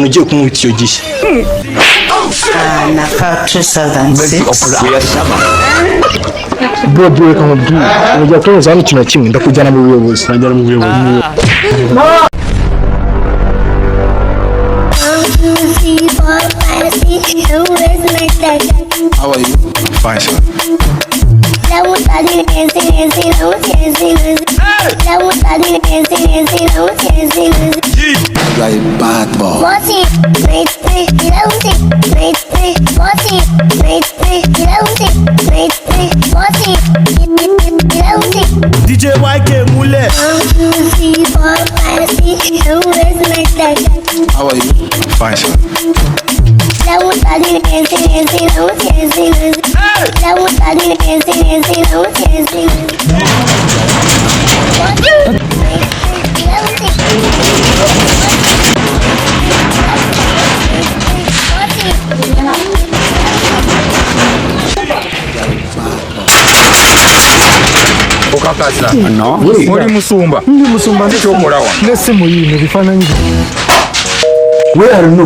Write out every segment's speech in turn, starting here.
Mbona ugiye kumwita icyo gihe. Naka 2006. Bro, bro, reka nkubwire, urajya kunoza hano ikintu na kimwe, ndakujyana mu buyobozi. Najyana mu buyobozi. One, two, three, four, five, six, seven, eight, nine, ten. How are you? Fine, sir. Seven, thirteen, eighteen, eighteen, nineteen, eighteen, seven, 13, 18, 18, 19, 18, You are a bad boy. 14, 13, 11, 13, 14, 13, 11, 13, 14, 11. DJ YK múlẹ̀. 1, 2, 3, 4, 5, 6, 7, 8, 9, 10. How are you? Fine, sir. 7, 13, 18, 18, 19, 18, 7, 13, 18, 18, 19, 18, 14, 11. Okakasa no oli musumba Ndi musumba. Kyokola wano N'essimu yiino, ebifaananyi. We are no.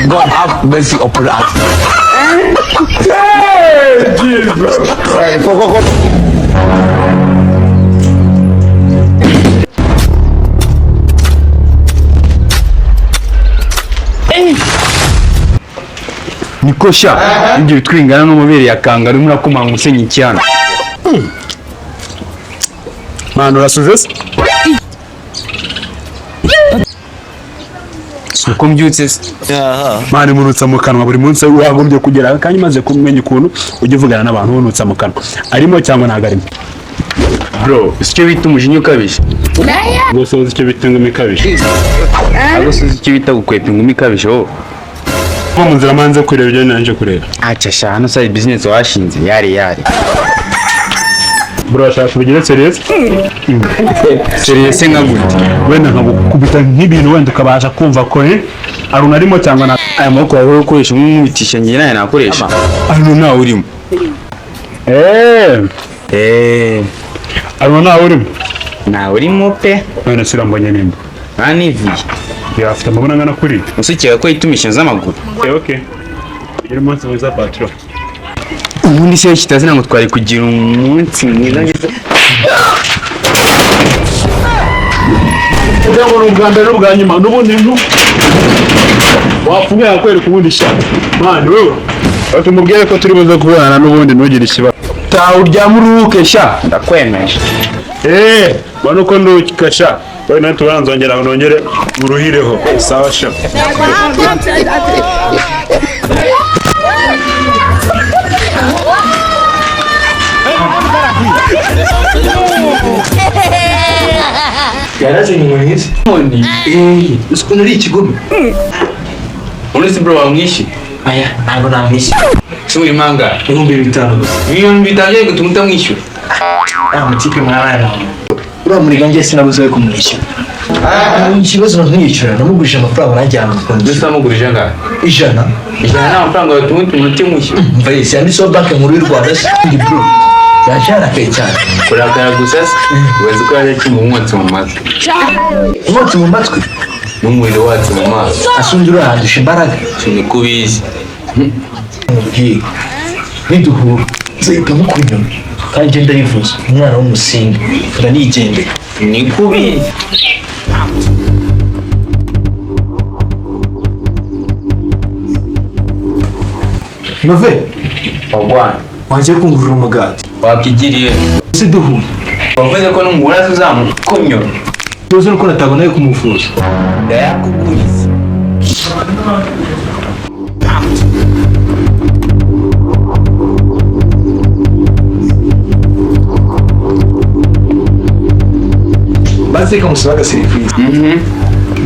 God have mercy upon us. Niko sha, ibyo bitwingana n'umubere ya kangara, urimo urakomanga usenya icyana. Mwana, urasuje se? Si uko mbyutse se? Mwana, munutsa mu kanwa buri munsi. Wagombye kugera kandi maze kumenya ukuntu ujya uvugana n'abantu unutsa mu kanwa. Arimo cyangwa ntabwo arimo? Bro, si icyo bita umujinya ukabije? Gusa uzi icyo bita ingumi ikabije? Ahubwo si icyo bita gukwepa ingumi ikabije wowe? Kuva mu nzira, manze kureba ibyo nanje kureba. Aca sha, hano side business washinze yari yari. Bro, ashaka kubigire serious. Serious nka gute? Wenda nkagukubita nk'ibintu, wenda ukabasha kumva ko aruna arimo cyangwa nta. Aya maboko yawe ukoresha nk'umwitisha, njye nayo nakoresha hano ntawe urimo. Eh. Eh. Aruna ntawe urimo. Ntawe urimo pe. None se urambonye nimba? Naniviye. Yafite amabona angana kuri. Usukeka ko yitumisha z'amaguru. Okay, okay. Ugire umunsi mwiza, patro. Ubundi se kitazina ngo twari kugira umunsi mwiza ngeze. Kugira ngo ni ubwa mbere n'ubwa nyuma, n'ubundi ntu wapfuye yakwereka ubundi sha. Mani wewe, tumubwire ko turi buze kubonana n'ubundi, ntugire ikibazo. Taha uryame uruhuke sha, ndakwemeje. Eh, mbona uko nduka sha. Wewe nawe tubanzongera nongere uruhireho. Sawa sha. Yarazanye inkoni ze. Inkoni? Eh, uzi ukuntu ari ikigome? Ubundi se bro wamwishyuye? Aya, ntabwo namwishyura. Se uri manga? 5000 gusa. 5000 byari gutuma utamwishyura? Aya mutipe mwana, uriya muriga, njye sinabuze we kumwishyura. Ikibazo ntumwishyura, namugurije amafaranga nanjye Mbese yamukundisha. wamugurije angahe? 100. 100 ni amafaranga yatuma umuntu utimwishyura? Mva yesi, yanditseho Banki Nkuru y'u Rwanda se. Ndi bro, yaje yarakaye cyane. Kurakara gusa se? Ubaze ko yaje akinga umwotsi mu matwi. Umwotsi mu matwi? N'umuriro watse mu maso. Asundi urahandusha imbaraga. Niko ubizi. Mubwiye niduhura nzahita mukunyura, kandi njye ndayivuze, umwana w'umusinga ndanigendera. Niko ubizi. Nove. Wagwana. Wagiye kungurira umugati? Wakigiriye. Se duhuye. Wavuze ko numubura uzamukunyura. Tuzi nuko natabonaye kumuvuza. Ndayakuguriza. Basi reka musabe agaserivisi.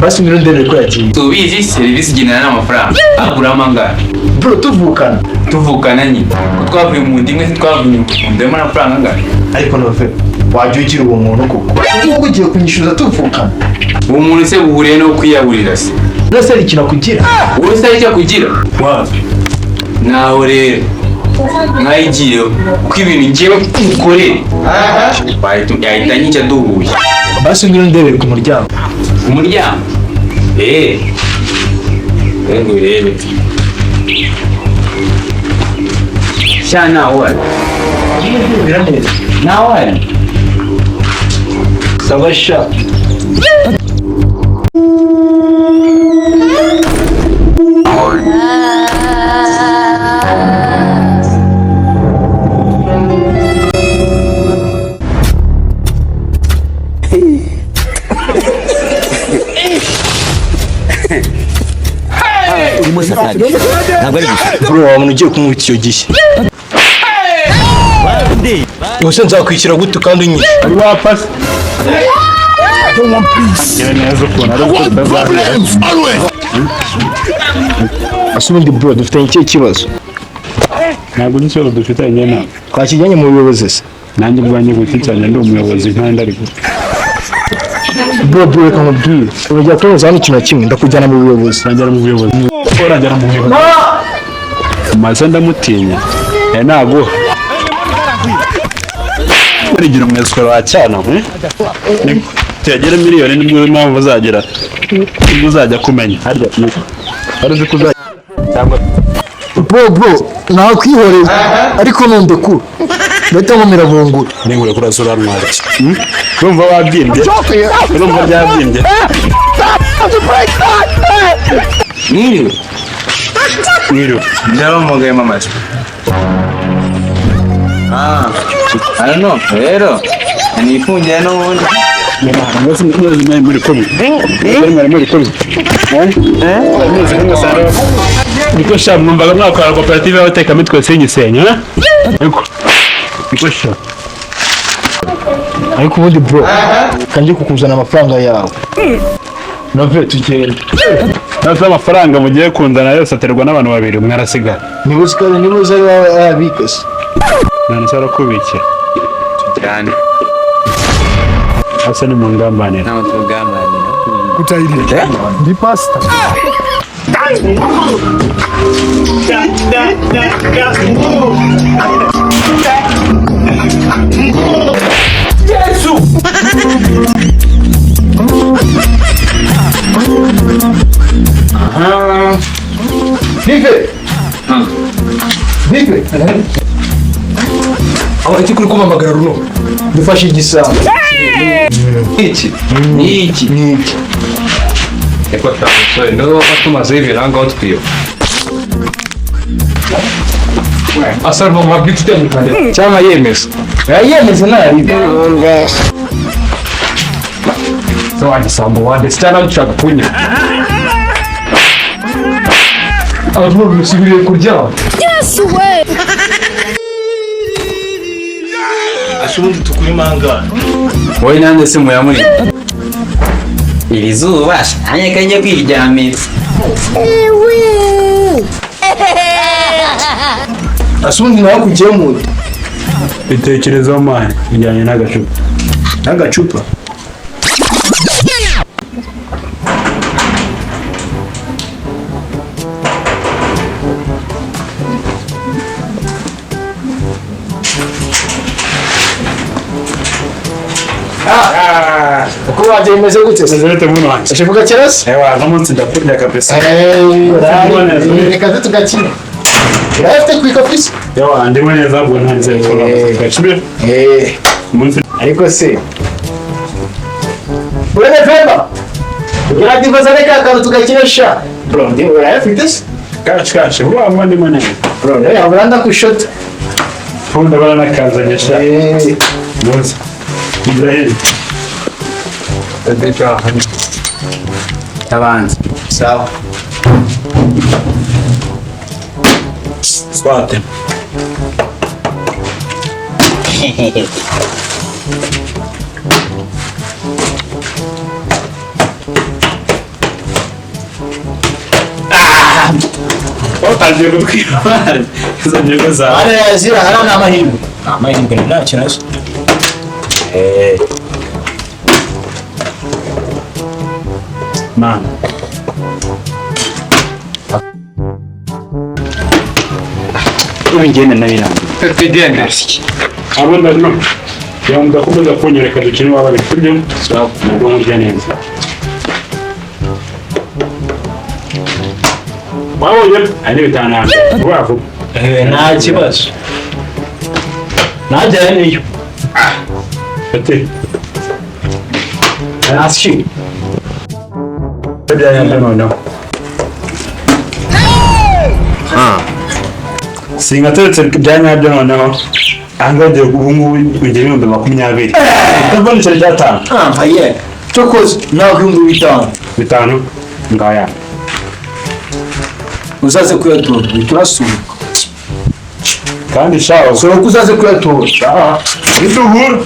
Basi ngwino ndebe ko yagiye. Tubizi serivisi igendana n'amafaranga. Aguramo angahe? Bro, tuvukana. Tuvukana nyine. Ko twavuye mu nda imwe, twavuye mu nda imwe, amafaranga angahe? Ariko nove, wajya ugira uwo muntu koko. Ubwo ugiye kunyishyuza tuvukana. Uwo muntu se buhuriye no kwiyaburira se? None se hari ikintu akugira? Wowe se hari icyo akugira? Wapi? Naho rero mwayigiyeho kuko ibintu ngewe ukorere yahita anyica duhuye. Basi ngwino ndebe ku muryango. Umuryango? Eee, ngo urebe sha, nawe wari Ndebera neza. nawe wari. Sawa sha. Urimo satani ntabwo ari gusa. Bro, wabona ugiye kunywa icyo gishya. Ubuse nzakwishyura gute kandi unyishyura? Wari wapfa se? Ngira neza ukuntu ari uko tutazahura. Ese ubundi bro, dufitanye ikihe kibazo? Ntabwo nzi ikibazo dufitanye nawe. Twakijyanye mu buyobozi se? Nanjye ubwanjye ku giti cyanjye ndi umuyobozi kandi ariko. Bro, bro, reka nkubwire. Urajya kubaza hano ikintu na kimwe, ndakujyana mu buyobozi. Uragera mu buyobozi. Uragera mu buyobozi. Maze ndamutinya. Eh, naguha. Urigira umweswero wa cyana, eh? Tuyagera miliyoni nibwo impamvu uzagera. Nibwo uzajya kumenya. Harya wari uzi ko uzajya cyangwa Bro, bro, nakwihoreye ariko nundekura. Ndahita nkomera bungura. n'inkure kuri azura ntwari. Urumva wabyimbye? Urumva byabyimbye? Mwiriwe. Mwiriwe. Ndabamugaye mama se. Ah, hano rero nifungiye n'ubundi. Mwese mwese muri kumwe. Mwese muri kumwe. Eh? Mwese kumwe sara. Niko sha, mwumvaga mwakora koperative y'abatekamitwe sinyisenya, eh? Niko. Niko sha. Ariko ubundi bro, kanjye kukuzana amafaranga yawe. Nove, tugende. Nasa amafaranga mugiye kunzana yose aterwa n'abantu babiri, umwe arasigara. Niba uzi ko niba uzi ari wowe ayabika se. None se arakubikira. Cyane. Asa ni mu ngambanira. Ntabwo tugambanira. Ndi pastor. Nive! Nive! Aho iki kuri kumpamagara runo? Dufashe igisambo. Iki iki Ni iki? Reka musore, niba tumaze ibiranga aho twiba. Asa ntumwabwite itandukanye cyangwa yemeza. Yayemeze ntaribe. Se wagisambo wandetse cyangwa nshaka kunywa. Abantu musubiriye kuryama. Ese ubundi tukuri mangana. Wowe nanjye se muyamuri. Iri zuba nanjye kanjye kwiryamira. Ese ubundi nawe kugiye mu nda. Bitekerezaho mani bijyanye n'agacupa. N'agacupa. Uko bagiye bimeze gute se? Meze bite muntu wanjye? Ushivuga kera se? Ewa, no munsi ndakunda kabisa. Reka nze tugakina. Urayafite ku ikofisi? Ewa, ndimo neza ubwo ntanze gukora. Eh, Umunsi ariko se Urebe Femba! Uradivaza reka akantu tugakina sha. Bro, ndi urayafite se? kacu kacu, vuba vuba ndimo neza. Bro, nawe ndakushota. Funda baranakazanye sha. Eh, Munsi. Ibrahim. Tabanza. sawa. Swate. Baje gutwira izo ntego zawe. Hariya zira hariya ni amahirwe. Ni amahirwe nta kibazo. Mana. Ibi ngende nabirambiwe. Twigendere. Abo ndano. Kugira ngo mudakomeza kunyereka dukine waba sibyo? Nubwo murya neza. Wabonye? Aya ni 5 yanjye. Vuba vuba. Nta kibazo. Najyana niyo. Ati. Nasi. Bya noneho. Singateretse bya nyabyo noneho. Ahangaha ugiye ubu ngubu ugira 20,000. Ndabona icyo ryatanu. Ah, ye. Cyokoze nawe 5,000. 5 ngaya. Uzaze kuyatora, turasuka. Kandi shaho. Sora ko uzaze kuyatora. Niduhura.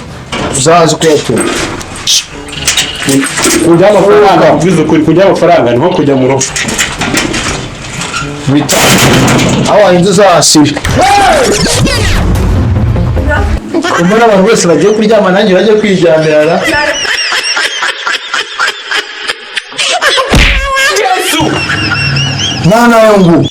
Uzaze kuyatora. Kujya amafaranga, ubwiza ukuri kujya amafaranga ni nko kujya mu rupfu. 5. Aho wahinze uzahasibe. Mbona abantu bose bagiye kuryama nanjye bajye kwiryamira ra. Mwana wangu.